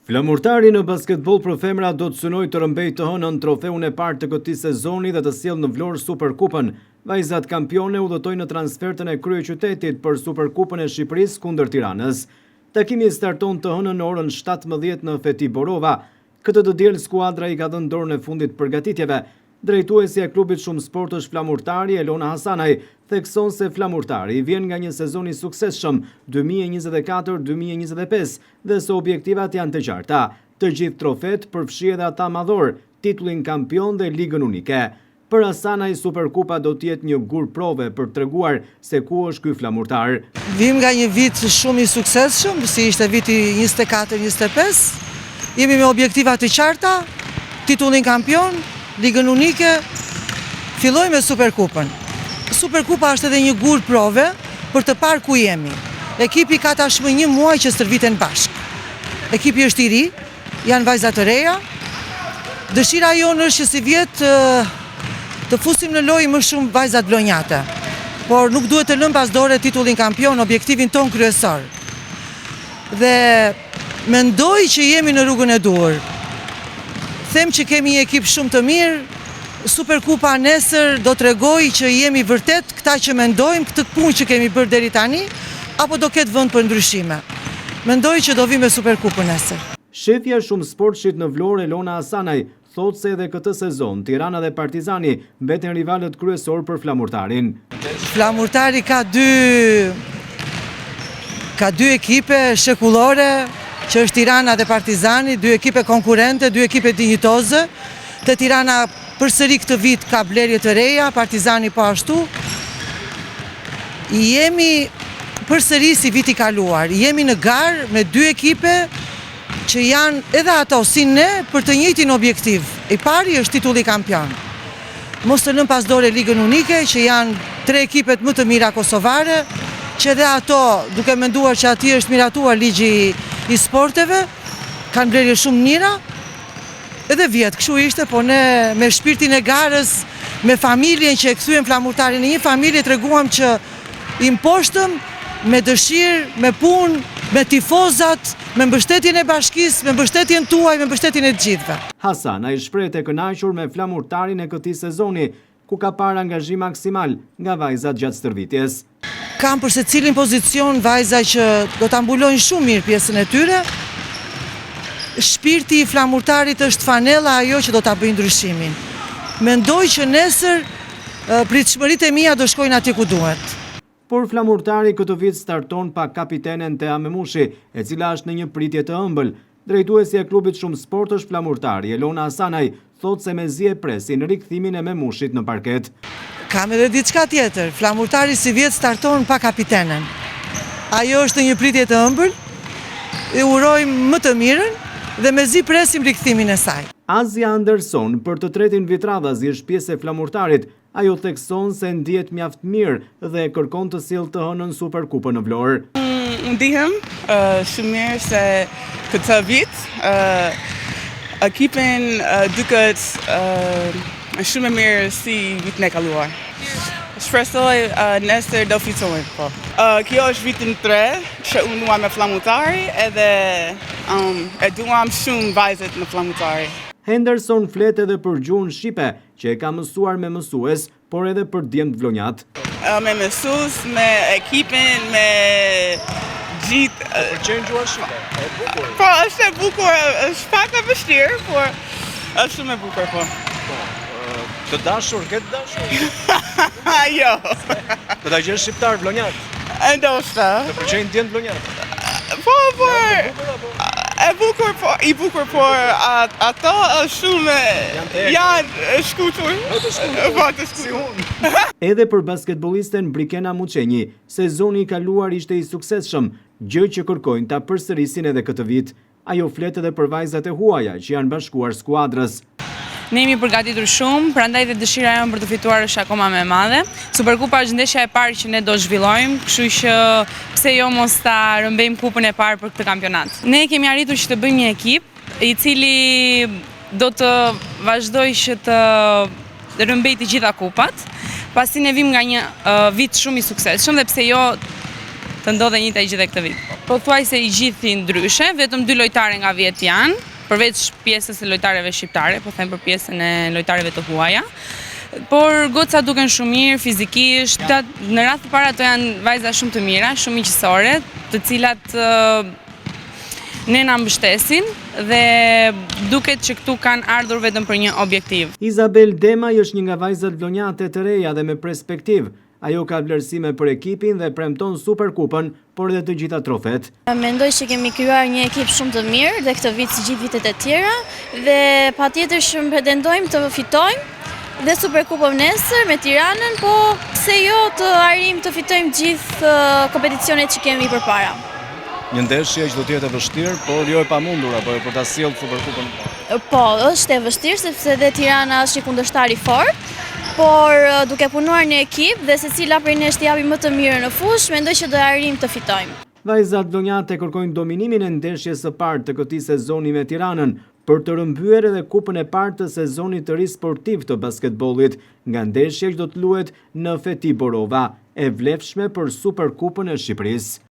Flamurtari në basketboll për femra do të synojë të rrëmbejë të hënën trofeun e parë të këtij sezoni dhe të sjellë në Vlorë Superkupën. Vajzat kampione udhëtojnë në transfertën e kryeqytetit për Superkupën e Shqipërisë kundër Tiranës. Takimi starton të hënën në orën 17 në Feti Borova. Këtë të diel skuadra i ka dhënë dorën e fundit përgatitjeve. Drejtuesja e klubit shumësportësh Flamurtari, Elona Hasanaj, thekson se Flamurtari vjen nga një sezon i suksesshëm 2024-2025 dhe se objektivat janë të qarta. Të gjithë trofet, përfshi edhe ata madhor, titullin kampion dhe ligën unike. Për Hasanaj, Superkupa do të jetë një gur prove për treguar se ku është ky Flamurtar. Vim nga një vit shumë i suksesshëm, si ishte viti 24-25. Jemi me objektiva të qarta, titullin kampion, ligën unike, filloj me Superkupën. Superkupa është edhe një gur prove për të parë ku jemi. Ekipi ka tashmë një muaj që stërviten bashkë. Ekipi është i ri, janë vajza të reja. Dëshira jonë është që sivjet të fusim në lojë më shumë vajzat vlonjate. Por nuk duhet të lëmë pas dore titullin kampion, objektivin tonë kryesor. Dhe mendoj që jemi në rrugën e duhur. Them që kemi një ekip shumë të mirë, Superkupa nesër do tregoj që jemi vërtet këta që mendojmë këtë punë që kemi bërë deri tani, apo do ketë vend për ndryshime. Mendoj që do vi me Superkupën nesër. Shefja e shumësportshit në Vlorë Elona Hasanaj thotë se edhe këtë sezon Tirana dhe Partizani mbeten rivalët kryesor për Flamurtarin. Flamurtari ka dy ka dy ekipe shekullore, që është Tirana dhe Partizani, dy ekipe konkurrente, dy ekipe dinjitoze. Te Tirana përsëri këtë vit ka blerje të reja, Partizani po ashtu. Jemi përsëri si viti kaluar, jemi në garë me dy ekipe që janë edhe ato si ne për të njëjtin objektiv. I pari është titulli kampion. Mos të lëmë pas dore Ligën Unike, që janë tre ekipet më të mira kosovare, që edhe ato, duke menduar që aty është miratuar ligji i sporteve, kanë blerje shumë mira, Edhe vjet, kështu ishte, po ne me shpirtin e garës, me familjen që e kthyem Flamurtarin në një familje, treguam që i mposhtëm me dëshirë, me punë, me tifozat, me mbështetjen e bashkisë, me mbështetjen tuaj, me mbështetjen e të gjithëve. Hasanaj shprehet e kënaqur me Flamurtarin e këtij sezoni, ku ka parë angazhim maksimal nga vajzat gjatë stërvitjes. Kam për secilin pozicion vajza që do ta mbulojnë shumë mirë pjesën e tyre. Shpirti i Flamurtarit është fanella ajo që do ta bëjë ndryshimin. Mendoj që nesër pritshmëritë e mia do shkojnë atje ku duhet. Por Flamurtari këtë vit starton pa kapitenen Tea Memushi, e cila është në një pritje të ëmbël. Drejtuesja e klubit shumësportësh Flamurtari, Elona Hasanaj, thotë se mezi e presin rikthimin e Memushit në parket. Kam edhe diçka tjetër, Flamurtari sivjet starton pa kapitenen. Ajo është në një pritje të ëmbël, i urojmë më të mirën dhe mezi presim rikthimin e saj. Azia Anderson për të tretin vit radhazi është pjesë e Flamurtarit, Ajo thekson se ndihet mjaft mirë dhe kërkon të sjellë të hënën Superkupën në Vlorë. Unë ndihem shumë mirë se këtë vit ekipin duket shumë e mirë si vitin e kaluar. Shpresoj nesër do fitojmë, po. Kjo është vitin 3 që unë luaj me Flamurtari edhe e duam shumë vajzat në Flamurtari. Henderson flet edhe për gjuhën shqipe, që e ka mësuar me mësues, por edhe për djemtë vlonjat. Me mësues, me ekipin, me gjithë. Të pëlqen gjuha shqipe? E bukur. Po, është e bukur, është pak e vështirë, por është shumë e bukur, po. Po, të dashur, ke të dashur? Jo. Do ta gjesh shqiptar vlonjat? Ndoshta. Të pëlqejnë djemtë vlonjat? Po, po. E bukur, po, i bukur, por ato shumë janë shkutur. Po, të shkutur. Po, të shkutur. Edhe për basketbollisten Brikena Muçenji, sezoni i kaluar ishte i suksesshëm, gjë që kërkojnë ta përsërisin edhe këtë vit. Ajo flet edhe për vajzat e huaja që janë bashkuar skuadrës. Ne jemi përgatitur shumë, prandaj dhe dëshira jonë për të fituar është akoma më e madhe. Superkupa është ndeshja e parë që ne do zhvillojmë, kështu që pse jo mos ta rrëmbejmë kupën e parë për këtë kampionat. Ne kemi arritur që të bëjmë një ekip, i cili do të vazhdojë që të rrëmbejë të gjitha kupat, pasi ne vim nga një vit shumë i suksesshëm dhe pse jo të ndodhë e njëjta gjë dhe këtë vit. pothuajse i gjithi ndryshe, vetëm dy lojtare nga vjet janë, përveç pjesës së lojtareve shqiptare, po them për pjesën e lojtareve të huaja. Por gocat duken shumë mirë fizikisht, në radhë të parë ato janë vajza shumë të mira, shumë miqësore, të cilat ne na mbështesin dhe duket që këtu kanë ardhur vetëm për një objektiv. Izabel Demaj është një nga vajzat vlonjate të reja dhe me perspektivë. Ajo ka vlerësime për ekipin dhe premton Superkupën, por edhe të gjitha trofet. Mendoj që kemi krijuar një ekip shumë të mirë dhe këtë vit si gjithë vitet e tjera dhe patjetër që pretendojmë të fitojmë dhe Superkupën nesër me Tiranën, po pse jo të arrijmë të fitojmë gjithë kompeticionet që kemi përpara. Një ndeshje që do të jetë e vështirë, por jo e pamundur apo jo për ta sjellë Superkupën. Po, është e vështirë sepse dhe Tirana është një kundërshtar i fortë, por duke punuar në ekip dhe secila prej nesh të japim më të mirën në fushë, mendoj që do arrijmë të fitojmë. Vajzat vlonjate kërkojnë dominimin e ndeshjes së parë të këtij sezoni me Tiranën, për të rrëmbyer edhe kupën e parë të sezonit të ri sportiv të basketbollit, nga ndeshja që do të luhet në Feti Borova, e vlefshme për Superkupën e Shqipërisë.